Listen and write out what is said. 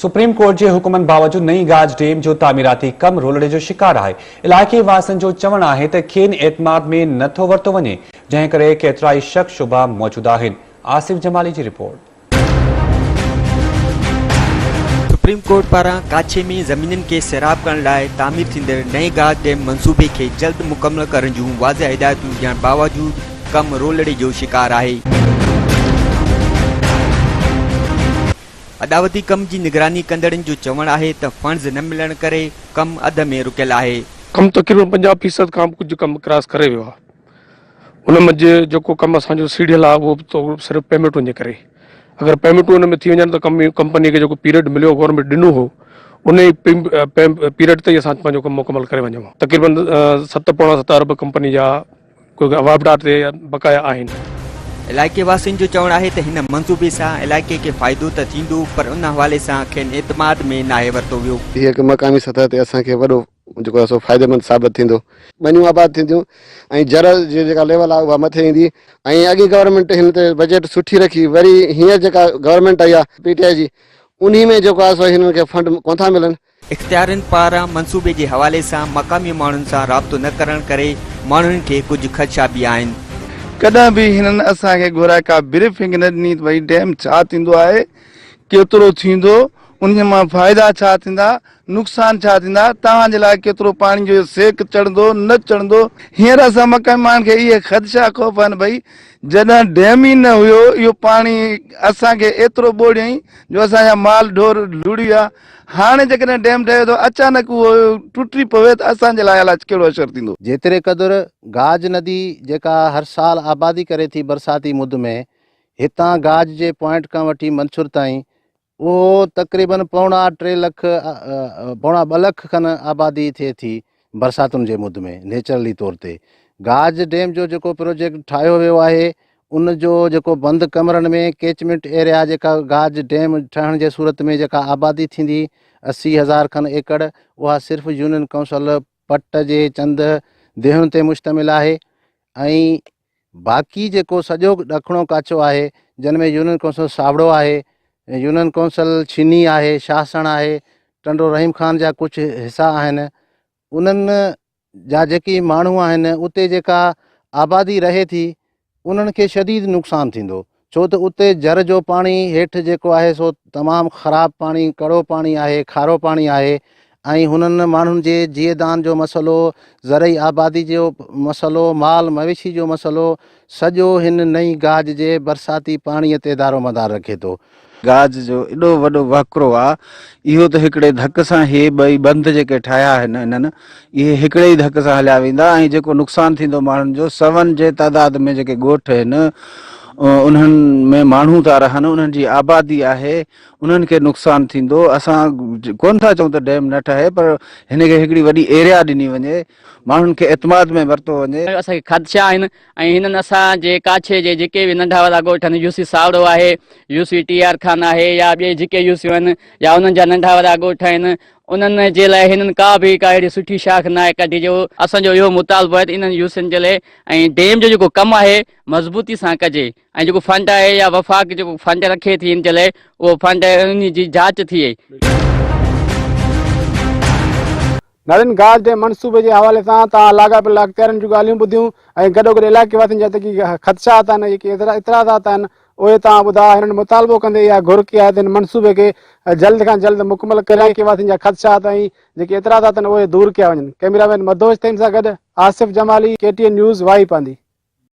Supreme court جي حڪمن باوجود نئين گاج ڊيم جو تعميراتي ڪم رولڙي جو شڪار آهي. علائقي واسين جو چوڻ آهي ته کين اعتماد ۾ نه ٿو ورتو وڃي، جنهن ڪري ڪيترائي شڪ شبها موجود آهن. آصف جمالي جي رپورٽ. سپريم ڪورٽ پاران ڪاڇي ۾ زمينن کي سيراب ڪرڻ لاء تعمير ٿيندڙ نئين گاج ڊيم منصوبي کي جلد مڪمل ڪرڻ جون واضح هدايتون ڏيڻ باوجود ڪم رولڙي جو شڪار آهي. اڏاوتي ڪم جي نگراني ڪندڙن جو چوڻ آهي ته فنڊز نه ملڻ ڪري ڪم اڌ ۾ رڪيل آهي. ڪم تقريبن 50 فيصد کان به ڪجهه ڪم ڪراس ڪري ويو آهي ان منجهه جيڪو ڪم اسان جو سيڙهيل آهي اهو به صرف پيمينٽن جي ڪري اگر پيمينٽون ان ۾ ٿي وڃن ته ڪم ڪمپني کي جيڪو پيريڊ مليو گورنمينٽ ڏنو هو ان ئي پيريڊ تي ئي اسان پنهنجو ڪم مڪمل ڪري وڃون تقريبن ست پوڻا ست ارب ڪمپني جا واپڊا تي بقايا آهن. علائقي واسين جو چوڻ آهي ته هن منصوبي سان علائقي کي فائدو ته ٿيندو پر ان حوالي سان کين اعتماد ۾ ناهي ورتو ويو. هي هڪ مقامي سطح تي اسان کي وڏو جيڪو آهي سو فائديمند ثابت ٿيندو. ٻنيون آباد ٿينديون ۽ جر جي جيڪا ليول آهي اها مٿي ايندي ۽ اڳي گورنمينٽ هن تي بجيٽ سٺي رکي وري هينئر جيڪا گورنمينٽ آئي آهي پي ٽي آء جي انهي ۾ جيڪو آهي سو هنن کي فنڊ ڪونه ٿا ملن. اختيارين پاران منصوبي جي حوالي سان مقامي ماڻهن سان رابطو نه ڪرڻ ڪري ماڻهن کي ڪجهه خدشا به آهن. ڪڏهن به هنن اسان کي گهرائي ڪا بريفنگ نه ڏني ته ڀئي ڊيم ڇا ٿيندو آهي، ڪيترو ٿيندو، انهي مان فائدا ڇا ٿيندا، نقصان ڇا ٿيندا، توهان جي لاء ڪيترو پاڻي جو سيڪ چڙهندو نه چڙهندو، هينئر اسان مقامي ماڻهن کي اهي خدشا خوف آهن ڀئي جڏهن ڊيم ئي نه هيو اهو پاڻي اسان کي ايترو ٻوڙيائين جو اسان جا مال ڍور لڙي ويا، هاڻي جيڪڏهن ڊيم ٺهي ٿو اچانڪ اهو ٽٽي پوي ته اسان جي لاء الاء ڪهڙو اثر ٿيندو. جيتري قدر گاج ندي جيڪا هر سال آبادي ڪري ٿي برساتي مد ۾ هتان گاج جي پوائنٽ کان وٺي منڇر تائين اهو تقريبن پوڻا ٽي لک پوڻا ٻه لک کن آبادي ٿئي ٿي برساتن جي مد ۾ نيچرلي طور تي گاج ڊيم جو جيڪو پروجيڪٽ ٺاهيو ويو آهي ان جو جيڪو بند ڪمرن ۾ ڪيچمينٽ ايريا جيڪا گاج ڊيم ٺهڻ جي صورت ۾ جيڪا آبادي ٿيندي 80 هزار کن ايڪڙ اها صرف يونين ڪائونسل پٽ جي چند ديهن تي مشتمل آهي ۽ باقي جيڪو سڄو ڏکڻو ڪاڇو آهي جن ۾ يونين ڪائونسل ساوڙو آهي يونين ڪائونسل ڇيني آهي شاهسڻ آهي ٽنڊو رحيم خان جا ڪجهه حصا آهن انهن جا جيڪي ماڻهو آهن اتي جيڪا آبادي رهي ٿي انهن کي شديد نقصان ٿيندو ڇو ته اتي جر جو پاڻي هيٺ جيڪو آهي سو تمام خراب پاڻي ڪڙو پاڻي آهي کارو پاڻي آهي ۽ هنن ماڻهن جي جيئدان جو مسئلو زرعي آبادي جو مسئلو مال مويشي جو مسئلو سڄو هن نئين گاج جي برساتي پاڻي تي دارومدار رکي ٿو. گاج جو ايڏو وڏو وهڪرو آ، اهو ته هڪڙي ڌڪ سان هي ٻئي بند جيڪي ٺاهيا آهن انهن، اهي هڪڙي ئي ڌڪ سان هليا ويندا ۽ جيڪو نقصان ٿيندو ماڻهن جو، سون جي تعداد ۾ جيڪي ڳوٺ آهن، انهن ۾ ماڻهو ٿا رهن، انهن جي آبادي آهي، انهن کي نقصان ٿيندو، اسان ڪونه ٿا چئون ته ڊيم نه ٺهي پر هن کي هڪڙي وڏي ايريا ڏني وڃي، ماڻهن کي اعتماد ۾ ورتو وڃي. اسان کي خدشا آهن ۽ هنن اسان جي ڪاڇي جي جيڪي به ننڍا وڏا ڳوٺ آهن يو سي ساوڙو آهي، يو سي ٽي آر خان آهي يا ٻئي جيڪي يو سيون آهن يا انهن جا ننڍا وڏا ڳوٺ آهن انهن جي لاء هنن ڪا به ڪا اهڙي سٺي شاخ ناهي ڪڍي جو اسان جو اهو مطالبو آهي ته انهن يو سين جي لاء ۽ ڊيم جو جيڪو ڪم آهي مضبوطي سان ڪجي ۽ جيڪو فنڊ آهي يا وفاق جيڪو فنڊ رکي ٿي ان جي لاء اهو فنڊ انهي جي جاچ ٿئي. نارين گاج ڊيم منصوبي جي حوالي سان توهان لاڳاپيل اختيارين جون ڳالهيون ٻڌيون ۽ گڏوگڏ علائقي واسين جا جيڪي خدشات آهن ۽ جيڪي اعتراضات آهن اهي توهان ٻڌا. هنن مطالبو ڪندي اها گهر ڪئي آهي ته هن منصوبي کي جلد کان جلد مڪمل ڪري علائقي واسين جا خدشات ۽ جيڪي اعتراضات آهن اهي دور ڪيا وڃن. ڪئميرا مين مدهوش ٿهيم سان گڏ Asif Jamali, K T N news, Wahi Pandhi.